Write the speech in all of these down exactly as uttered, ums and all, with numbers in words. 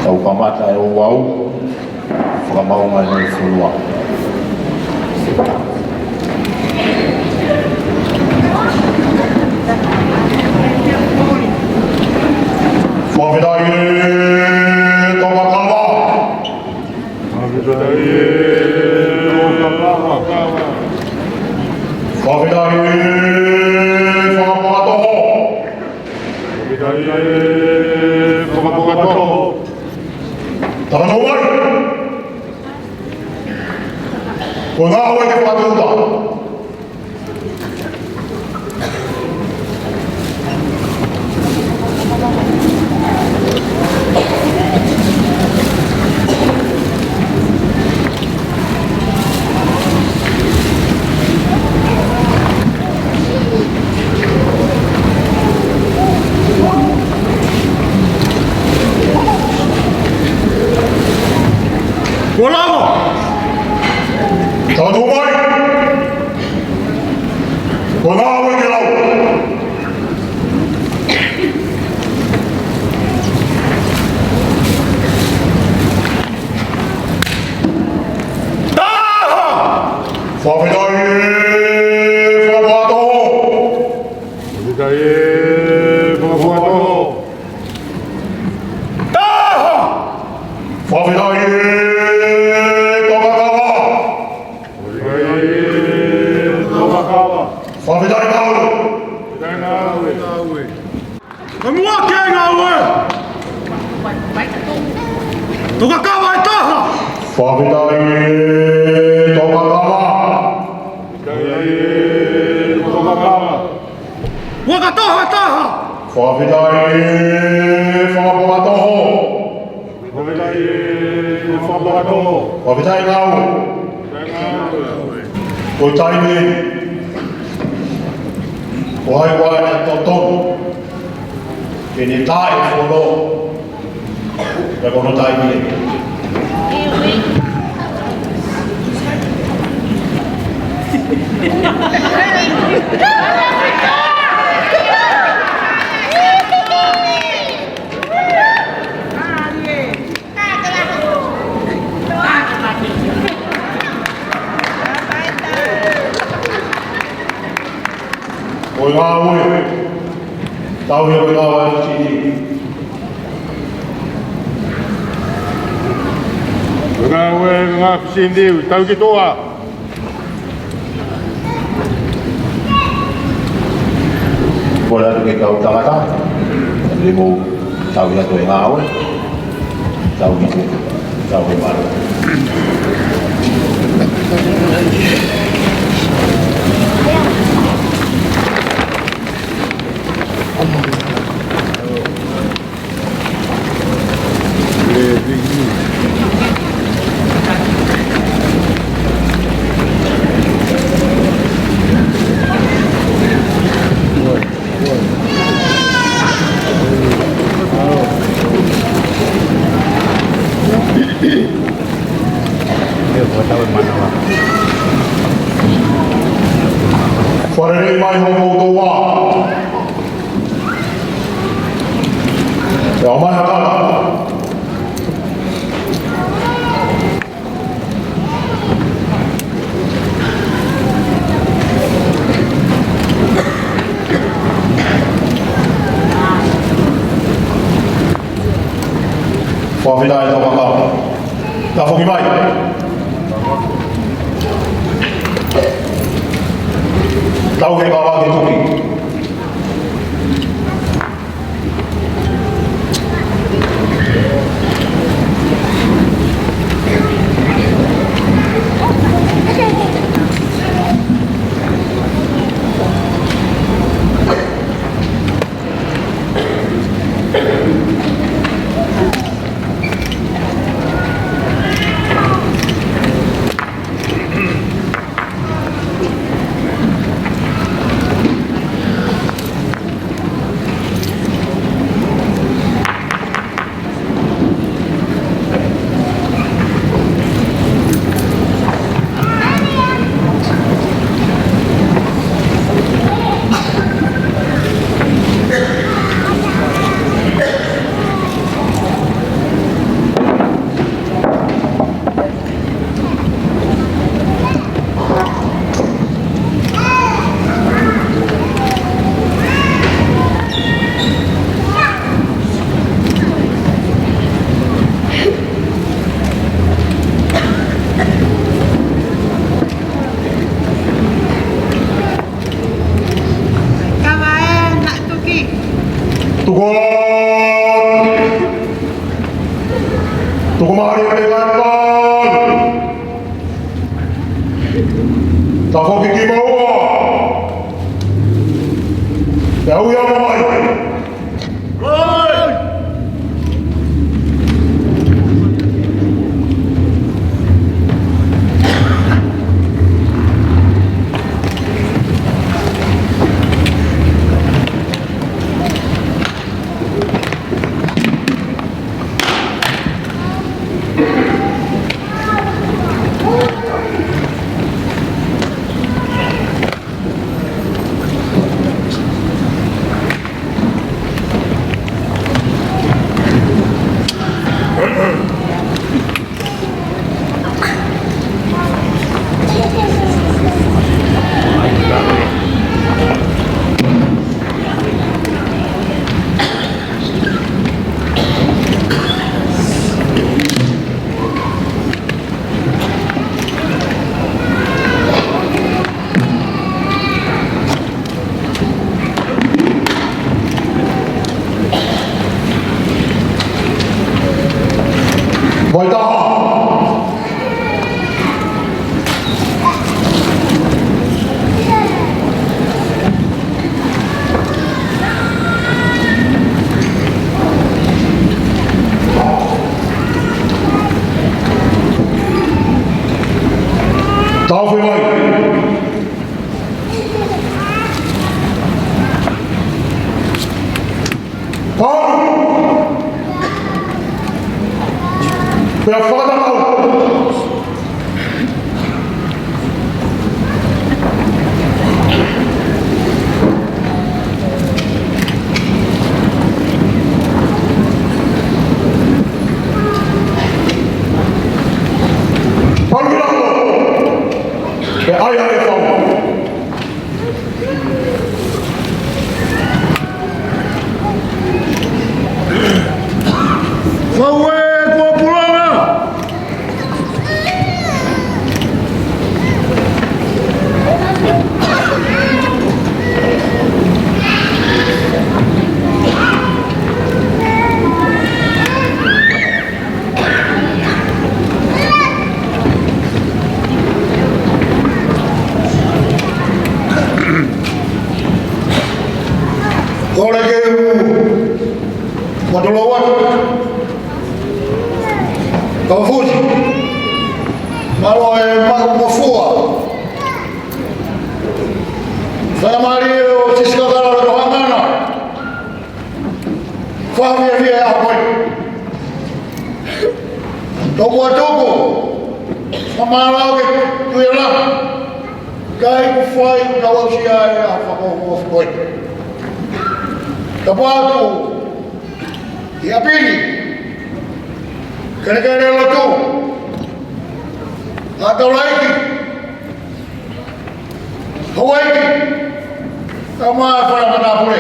Tau kamata e ouau, fakamaau mai e fonua. Fakafetaʻi e Tongakava. Fakafetaʻi e Tongakava. Fakafetaʻi e Fakapakatoho. Fakafetaʻi e Fakapakatoho. Tau tuʻu mai. Ko e ngāue ke fakatūʻuta. Kuo lava. Tau tuʻu mai. Ko e ngāue ke lau. Taha! Fakafetaʻi e Fakapakatoho. Fakafetaʻi e Fakapakatoho. Taha! Fakafetaʻi e Tongakava. Fakafetaʻi e Tongakava. Fakafetaʻi ngāue. Fakafetaʻi ngāue. Ka muʻaki e ngāue. Tongakava ʻe taha. Fakafetaʻi e Tongakava. Fakafetaʻi e Tongakava. Fakatoho ʻe taha. Fakafetaʻi e Fakapakatoho. Fakafetaʻi e Fakapakatoho. Fakafetaʻi ngāue. Ko e taimi eni, ʻoku ʻi ai e totonu ke ne tā e fono. Pea ko hono taimi eni. Ko e ngāue, tau ia ko e ngāue ʻa e Fishing Dew. Ko e ngāue ʻa e Fishing Dew, tau ki tuʻa. Kole atu ke kau tangata, le mo tau ia ko e ngāue. Tau ki tuʻa. Tau ki tuʻa. Fale mai hoʻomou toa. Pea ʻomai ha kala. Fakafetaʻi e Tongakava. Tafoki mai. Tau he kava ke tuki. Tuku. Tuku mālie pē kae pau. Tafoki ki maua. Te au ia mo mai. Vaitaha. Taofi mai. Pau. Pea fakatakau. Pau ki lalo. Pea ʻai ʻa e fau. Fau ē, kuo pulanga. Kole ke u matolou atu. Kau fusi. Mālō e maʻu ngofua. Faingamālie ʻo Sisikakala Loloto Hangana. Fakafiefia ʻa koe. Tau ʻoatu ʻa e fakamālō ki he Tuʻi ʻo e Langi. Kae ʻoku fai ʻo tau aʻusia ʻa e fakaʻofoʻofa ko ē. Tapu atu ki ʻapi ni. Kelekele lotu. Ngaahi taulaʻeiki. Houʻeiki. Tau mai fai matāpule.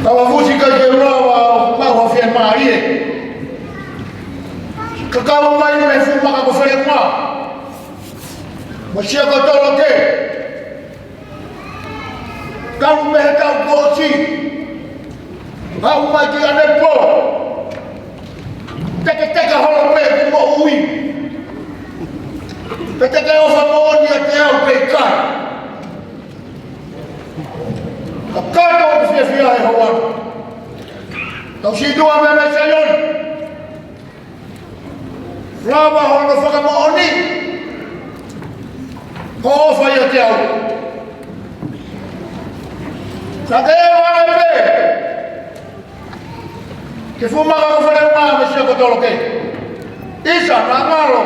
Kau fusi, ʻikai ke u lava ʻo maʻu ha fiemālie. Ka kau mai mei he fuʻu maka ko Felekuā. Mo Siakotoloke. Kau mei he kau kōsi. Aʻu mai ki ʻanepō. Teketeke holo pē ʻeku moʻui. Pea te ke ʻofa moʻoni ʻiate au pe ʻikai. Ka kātoa ʻoku fiefia he houa ni. Tau sītuʻa mai mei Saione. Lava hono fakamoʻoni. Ko e ʻofa ʻiate au. Ka ke ʻeva pē ki he fuʻu maka ko Felekuā mo Siakotoloke. ʻIsa, naʻa ngalo.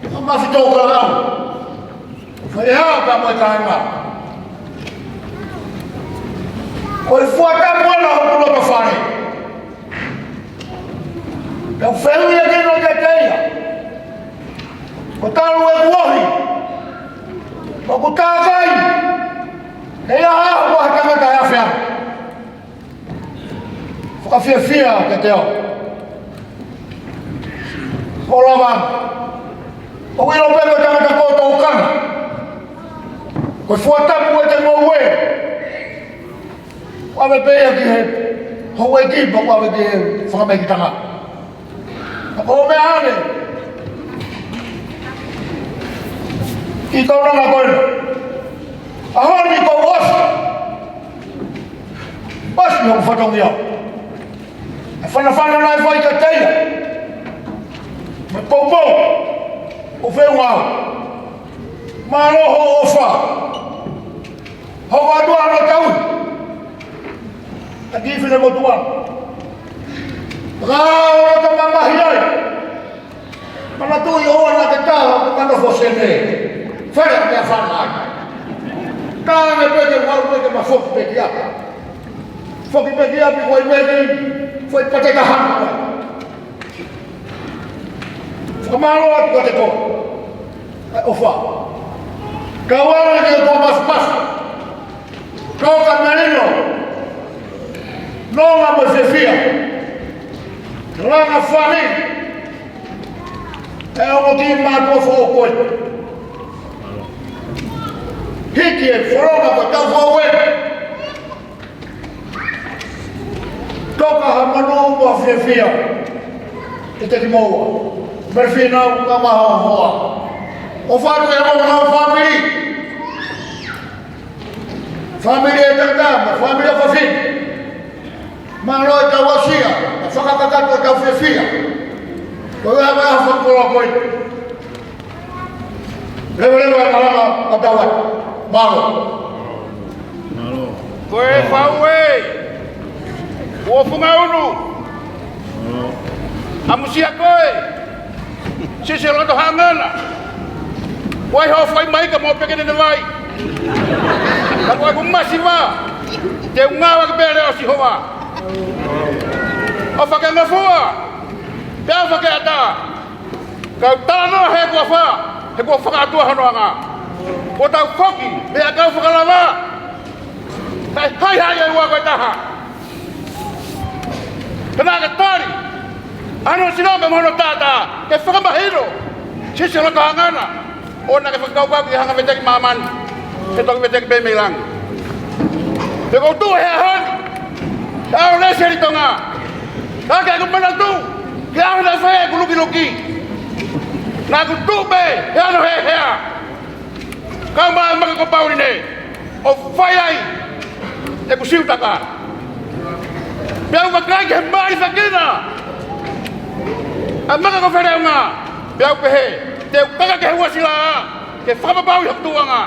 Ka mafitō ka lau. Fai ʻe hā ka mo e kāinga. Ko e fuata muana ʻo e kula ka fai. Tau fehuʻia kinautolu kiate ia. Ko talu ʻeku ohi. ʻOku tākai. ʻE ʻi ai ha ʻaho ʻoku ʻi ai ha tangata ʻe afe ange. Fakafiefia kiate au. Ko lava. ʻOku ʻilo pē ko e tangata ko e tokanga. Ko e fua tapu ʻete ngoue. ʻave pē ia ki he houʻeiki, pea ʻave ki he fakamahikitanga. Ka ko e meʻa ʻeni, ʻi he taʻu ko eni, ʻaho ni kuo ʻosi. ʻOsi hoku fatongia. ʻE fanafana naʻe fai kiate ia, mo e poupou ʻo e feʻunga. Mālō hoʻo ʻofa. Hoko atu hono tauhi. ʻA e kiʻi finemotuʻa. Ka ʻoku mamahi ai. Manatuʻi ʻoua naʻa ke taha ʻo ke nofo sene. Fale meʻafana ai. Ka ne peke mau peke ma foki peke ʻapi. Foki peke ʻapi ko e meki. Foʻi pate ka hana. Fakamālō atu kiate koe. ʻA e ʻofa. Kau ai ke tō masumasu. Kau ka melino. Nonga mo e fiefia. Langa fani. ʻE ongo ki mātuʻa foʻou ko ē. Hiki e foronga ko e tau foʻou ē. Toka ha manu mo ha fiefia. ʻE te ki moua. Mele fina u ka maha hoa. ʻOfa atu e ongo fāmili. Fāmili e tangata, mo e fāmili ʻo fafine. Mālō e tau asia, ʻa e fakakakato e tau fiefia. Ko e ʻaho, ʻaho fakakoloa ko ē. Leveleva e malanga ʻa tau ai. Mālō. Mālō. Ko e fau ē. Kuo funga unu. ʻAmusia koe. Sisi loto hangana. Wai ho fai mai ka mo peke ne vai. Ka ko ʻeku masiva. Te u ngāueʻaki pē leʻo ʻo Sihova. ʻOfa ke ngofua. Pea ʻofa ke ʻatā. Kau talanoa he kuo fā, he kuo fakaʻatuʻa hono anga. Kuo tau foki, meʻa kau fakalava. Kae haʻihaʻi e ua ko e taha. Pea naʻa ke tali. ʻAno sino pē mo hono tātā, ke fakamahino. Sisi loto hangana. ʻOua naʻa ke fakakaukau ke hanga veteki māmani. He toki veteki pē mei langi. He ʻoku ou tuʻu he ʻaho ni. He ʻaho lesi ʻi Tonga. Ka ke ʻoku manatu. He ʻaho naʻe fai ʻeku lukiluki. Naʻa ku tuʻu pē. He ʻaho he hea. Kau mai maka ko Pauli ne. ʻO fai ai. ʻEku siutaka. Pea u vakai ki he mali fakina. ʻA e maka ko Feleunga. Pea u pehē. Te u kaka ki he uasila. Ke fakapapauʻi hoku tuʻuʻanga.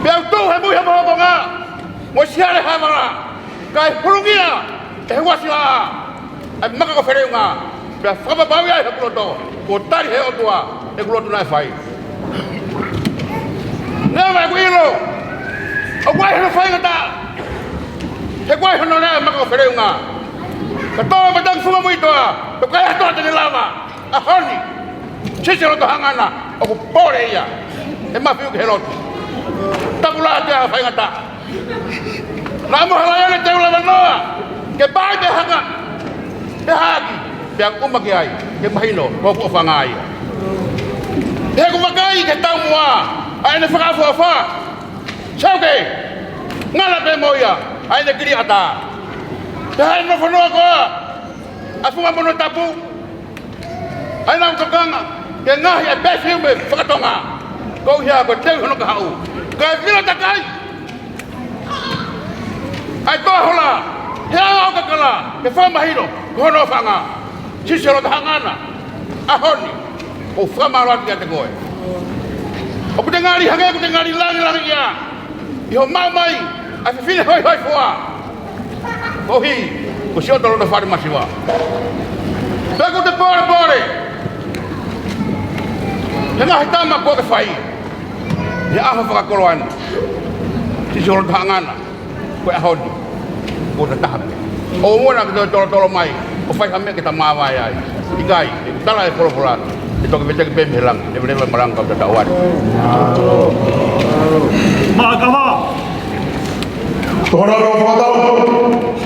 Pea u tuʻu he muʻi homo hokonga. Mo siale havala. Kae hulungia. ʻE he uasila. ʻA e maka ko Feleunga. Pea fakapapauʻi ai hoku loto. Kuo tali he ʻOtua. ʻEku lotu naʻe fai. Neongo ʻeku ʻilo. ʻOku ʻi ai hono faingataʻa. He ʻoku ʻi ai hono lea e maka ko Feleunga. Ka tō ma tangi funga muʻi toa. Pea ʻikai ha toa te ne lava. ʻAho ni. Sisi loto hangana. ʻOku pole ia. ʻE mafiu ki he lotu. Taku la te a faingataʻa. Naʻa mo hala ia ne te u lava noa. Ke pai pē haka. Pea haki. Pea ʻuma ki ai. Ke mahino. Ko ʻeku ʻofa ngai. He ʻoku vakai ke tau mua. ʻA ʻene fakaʻofoʻofa. Sauke. Ngala pē mo ia. ʻA ʻene kili ata. Pea ʻi he nofo noa koa. ʻA e funga mono tapu. ʻA ia naʻa ku tokanga ke ngaohi ʻa e pefiume fakatonga. Ko ia ko e teu hono kahaʻu. Kae vila takai. ʻA e toa hola. He anga ʻo kakala. Ke fakamahino. Ko hono fanga. Sisi loto hangana. ʻAho ni. ʻOku ou fakamālō atu kiate koe. ʻOku te ngali hangē, ʻoku te ngali langilangiʻia. ʻI hoʻo maʻu mai, ʻa e fefine hoihoifua. Koeʻuhi, ko siʻoto loto fale masiva. Pea ʻoku te polepole. He ngaahi tama kuo ke fai. He ʻaho fakakoloa ni. Sisi loto hangana. Ko e ʻaho ni. Kuo ta taha pē. ʻOua naʻa ke toe tolotolo mai. ʻO fai ha meʻa ke ta māvae ai. ʻIkai, ʻe tala e folofola. ʻE toki veteki pē mei he langi. Leveleva e malanga kau tatau atu. Mākava. Tokona kau fakatau.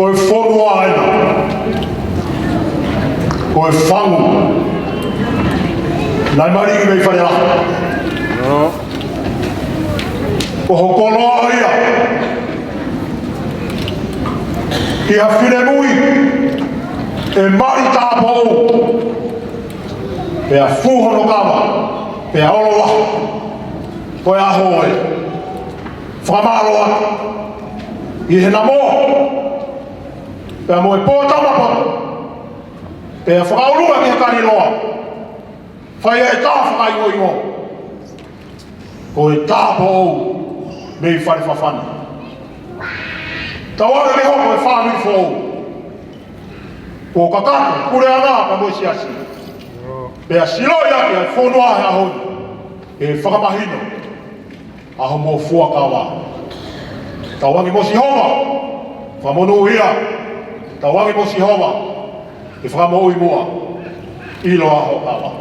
Ko e fonua ena. Ko e fangu. Naʻe malingi mei Falelaha. Ko ho koloa ia. Ki ha finemui ʻe mali tāpoʻou. Pea fū hono kava. Pea olo ā. Ko e ʻaho ē. Fakamālō atu ʻi he namoa, pea mo e pō tama poto, pea fakaʻolunga ki he kaliloa, fai e tā fakaingoingo, ko e tāpoʻou mei Falefafana. Tauange ke hoko e fāmili foʻou, kuo kakato, puleʻanga pea mo e siasi. Pea siloʻi ʻaki ʻa e fonua he ʻaho ni, ke fakamahino ʻa hoʻomou fuakava. Tauange mo Sihova, fakamonūʻia. Tauange mo Sihova, ke fakamoʻui muʻa. ʻIloa hoʻo kava.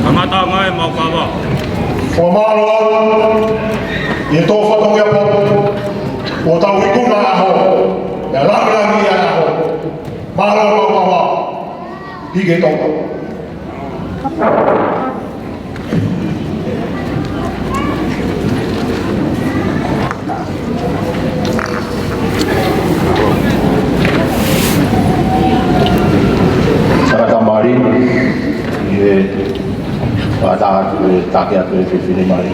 Kamata mai mau kava. Fakamālō atu ʻi he tō fatongia pō, ʻo tau ikuna ʻaho, ʻi he langilangi ʻaho. Mālō mau kava. Hiki e toka. Saka tamari, ʻi he fakataha atu e taki atu e fefine mali.